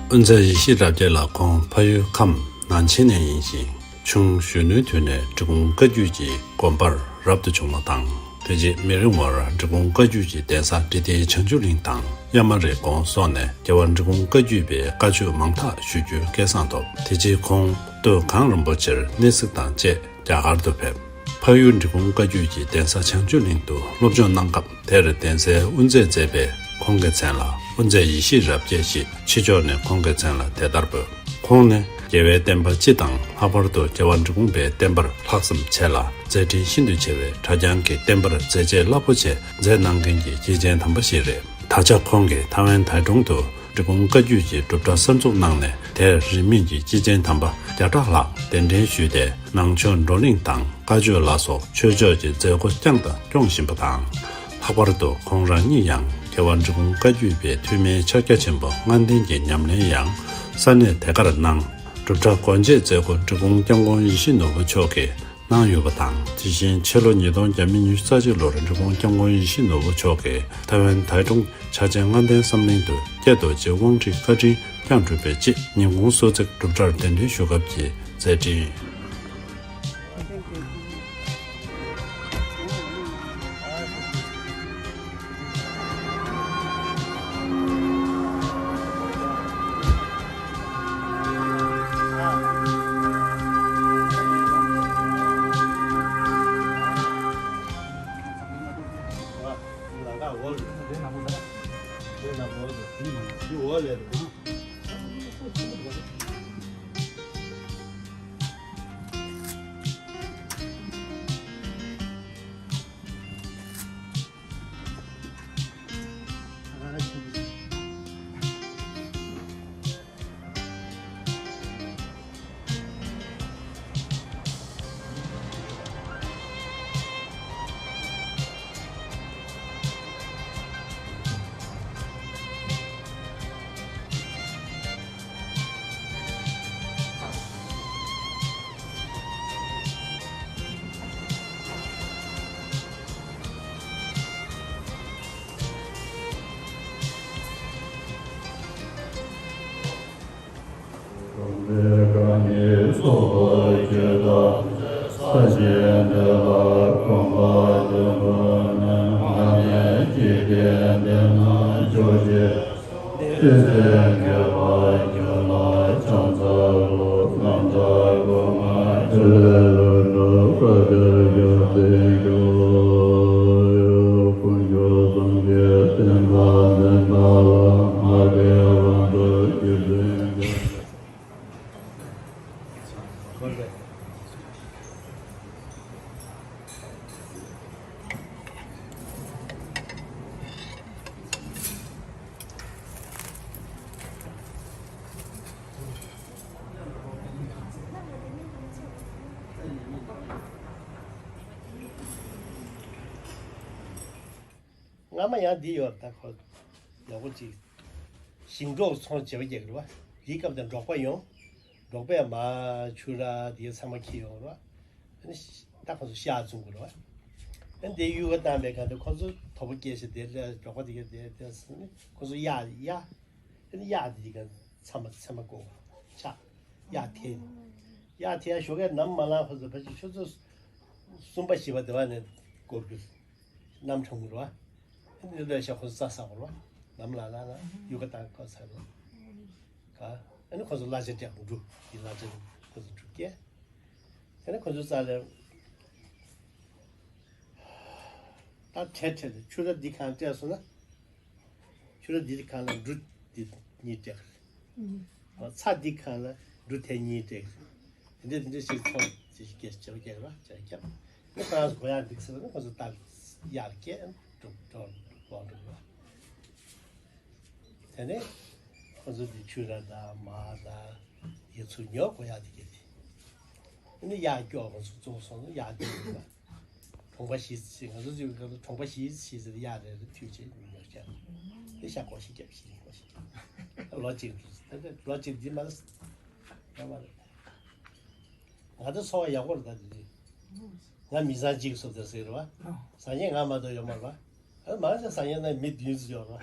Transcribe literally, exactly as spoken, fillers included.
དབོན་རྩེ་ཡེ་ཤེས་རབ་རྒྱས་ལགས་ཁོང་ཕ་ཡུལ་ཁམས་ནང་ཆེན་ནས་ཡིན་ཞིང་། ཆུང་གཞོན་ནུའི་དུས་ནས་འབྲི་གུང་བཀའ་བརྒྱུད་ཀྱི་དགོན་པར་རབ་ཏུ་བྱུང་བ་དང་། དེ་རྗེས་མི་རིང་བར་འབྲི་གུང་བཀའ་བརྒྱུད་ཀྱི་གདན་ས་བཀྲིས་བདེ་བྱང་ཆུབ་གླིང་དང་གཡའ་མ་རི་དགོན་སོགས་ནས་རྒྱལ་བ་འབྲི་གུང་བཀའ་བརྒྱུད་པའི་བཀའ་ཆོས་མང་དག་ཞུ་རྒྱུའི་སྐལ་བཟང་ཐོབ། དེ་རྗེས་ཁོང་སྟོད་གངས་རིན་པོ་ཆེར་གནས་གཟིགས་དང་བཅས་རྒྱ་གར་དུ་ཕེབས། ཕ་ཡུལ་འབྲི་གུང་བཀའ་བརྒྱུད་ཀྱི་གདན་ས་བྱང་ཆུབ་གླིང་དུ་སློབ་སྦྱོང་གནང་སྐབས། དེར་གདན་སའི་དབུ་མཛད་མཛད་པས་ཁོང་གི་མཚན་ལ་དབུ་མཛད་ཡེ་ཤེས་རབ་རྒྱས་ཞེས་ཕྱི་ཕྱོགས་ནས་ཁོང་གི་མཚན་ལ་དེ་ལྟར་འབོད། ཁོང་ནི་རྒྱལ་བའི་བསྟན་པ་སྤྱི་དང་། ལྷག་པར་དུ་རྒྱལ་བ་འབྲི་གུང་པའི་བསྟན་པར་ལྷག་བསམ་ཆེ་ལ་མཛད་འཕྲིན་ཤིན་ཏུ་ཆེ་བས། གྲྭ་རྐྱང་གི་བསྟན་པར་མཛད་རྗེས་རླབས་པོ་ཆེ་མཛད་གནང་མཁན་གྱི་སྐྱེས་ཆེན་དམ་པ་ཞིག་རེད། ད་ཆ་ཁོང་གིས་ཐའེ་ཝན་ཐའེ་ཀྲུང་དུ་འབྲི་གུང་བཀའ་བརྒྱུད་ཀྱི་སྒྲུབ་གྲྭ་གསར་འཛུགས་གནང་ནས། དེར་རིས་མེད་ཀྱི་སྐྱེས་ཆེན་དམ་པ་བརྒྱ་ཕྲག་ལྷག་གདན་འདྲེན་ཞུས་ཏེ། ནང་ཆོས་བགྲོ་གླེང་དང་བཀའ་ཆོས་ལ་སོགས་ཆོས་ཕྱོགས་ཀྱི་མཛད་སྒོ་བསྐྱངས་དང་སྐྱོང་བཞིན་པ་དང་། ལྷག་པར་དུ་ཁོང་རང་ཉིད་ཡང་རྒྱལ་བ་འབྲི་གུང་བཀའ་བརྒྱུད་པའི་ཐུན་མིན་ཕྱག་རྒྱ་ཆེན་པོ་ལྔ་ལྡན་གྱི་ཉམས་ལེན་ཡང་ས་གནས་དེ་གར་གནང་། སྒྲུབ་གྲྭ་སྒོ་འབྱེད་མཛད་སྒོ་འབྲི་གུང་སྐྱབས་མགོན་ཡིད་བཞིན་ནོར་བུ་མཆོག་གིས་གནང་ཡོད་པ་དང་། དེ་བཞིན་ཕྱི་ལོ་ཉིས་སྟོང་བརྒྱ་མེད་ཉི་ཤུ་རྩ་གཅིག་ལོར་འབྲི་གུང་སྐྱབས་མགོན་ཡིད་བཞིན་ནོར་བུ་མཆོག་གིས་ཐའེ་ཝན་ཐའེ་ཀྲུང་ཕྱག་ཆེན་ལྔ་ལྡན་བསམ་གླིང་དུ་ཀྱེ་རྡོ་རྗེ་དབང་ཁྲིད་བཀའ་དྲིན་བསྐྱངས་གྲུབ་པའི་ཆེད། ཉིན་གུང་གསོལ་ཚིགས་སྒྲུབ་གྲྭར་གདན་འདྲེན་ཞུ་སྐབས་ཀྱི་མཛད་འཕྲིན། སྔ་མ་ཡང་འདི་ཡོད། ད་ཁོ་ཡག་པོ་ཅིག་ཞིང་འབྲོག་ཚོང་བྱེད་པ་རྒྱག་གི་རེད་བ། དེའི་སྐབས་དེར་འབྲོག་པ་ཡོང་། འབྲོག་པས་མར་ཆུ་ར་དེ་ཚང་མ་འཁྱེར་ཡོང་རེད་བ། ཨ་ནི་ད་ཁོ་ཚོ་ཤ་བཙོང་གི་རེད་བ། ཨ་ནི་དེ་གཡུག་ཁ་བཏང་པའི་སྒང་དེ་ཁོ་ཚོ་དོ་པོ་སྐྱེས་ཤིག་དེ་འབྲོག་པ་དེ་ག་དེ་དེ་ཁོ་ཚོ་གཡག་གཡག་ཨ་ནི་གཡག་དེ་དེ་ག་ཚང་མ་ཚང་མ་བཀོག་ཆག་གཡག་འཐེན། གཡག་འཐེན་ཞོགས་ཀས་ནམ་མ་ལངས་ཁོ་ཚོ་ཕལ་ཆེར་ཆུ་ཚོད་གསུམ་པ་བཞི་པ་དེ་བ་ནས་བཀོག་རྒྱུ། གནམ་གྲང་མོ་རེད་བ། འདི་འདྲ་ཤ་ཁོ་ཚོ་རྩྭ་ཟ་དགོས་རེད་བ། ནམ་ལངས་ལངས་ལ་གཡུག་ཁ་བཏང་ཁ་ཚ་རེད་བ། ག་ཨ་ནི་ཁོ་ཚོ་གླ་ཆ་སྤྲད་དགོས་འགྲོ། འདི་གླ་ཆ་ཁོ་ཚོ་འགྲོ་སྐྱེ། དེ་ནས་ཁོ་ཚོ་རྩྭ་ལས་ད་བྲེལ་བྲེལ་ལ་ཆུ་ར་འདི་གང་སྤྲད་སོང་ན། ཆུ་ར་འདི་གང་ལ་འབྲུ་འདི་གཉིས་སྤྲད་གི་རེད། ཚྭ་འདི་གང་ལ་འབྲུ་དེ་གཉིས་སྤྲད་གི་རེད། དེ་འདྲ་དེ་འདྲ་ཞིག་ཚོང་ཅི་ཞིག་སྐྱེལ་བྱེད་པ་རྒྱག་ར་བྱ་རྒྱབ། ནི་ཁོ་རང་ཚོ་གོ་ཡག་འགྲིག་ཟེར་ན་ཁོ་ཚོ་ལྟར་ཡར་སྐྱེལ་འགྲོ་འགྲོ་འགྲོ་འགྲོ་ར། དེ་ནས་ཁོ་ཚོ་འདི་ཆུ་ར་དང་མར་དང་དེ་ཚུར་ཉོ་གོ་ཡག་དེ་གྱད་དེ། ཨ་ནི་གཡག་སྐྱོ་བ་ཚོ་གཙོ་བོ་སོང་ན་གཡག་སྐྱོ་བ། གྲོང་པ་བཞི་ཟེར། ང་ཚོ་ཚོའི་སྐབས་སུ་གྲོང་པ་བཞི་ཟེར་ཟེར་གཡག་རེ་རེ་མཐུད་བྱས་ཉོ་བྱས། དེ་ཤ་སྐོར་ཞིག་བརྒྱབ་ཞིག་ཉོ་བྱས། ལོ་གཅིག་འགྲོ་ཟེར། ད་ལྟ་ལོ་གཅིག་འདི་མ་རེད། ཡང་མ་རེད། ང་ཚོ་འཚོ་བ་ཡག་པོ་རེད། ད་འདི་རེད། ང་མི་ཚང་གཅིག་སོ་དེར་ཟེར་བ། བཟང་ངན་ང་མ་གཏོགས་ཡོད་མ་རེད་བ། ཨ་མང་ཆེ་བཟང་ངན་ན་མི་བདུན་ཙམ་ཡོད་རེད་བ།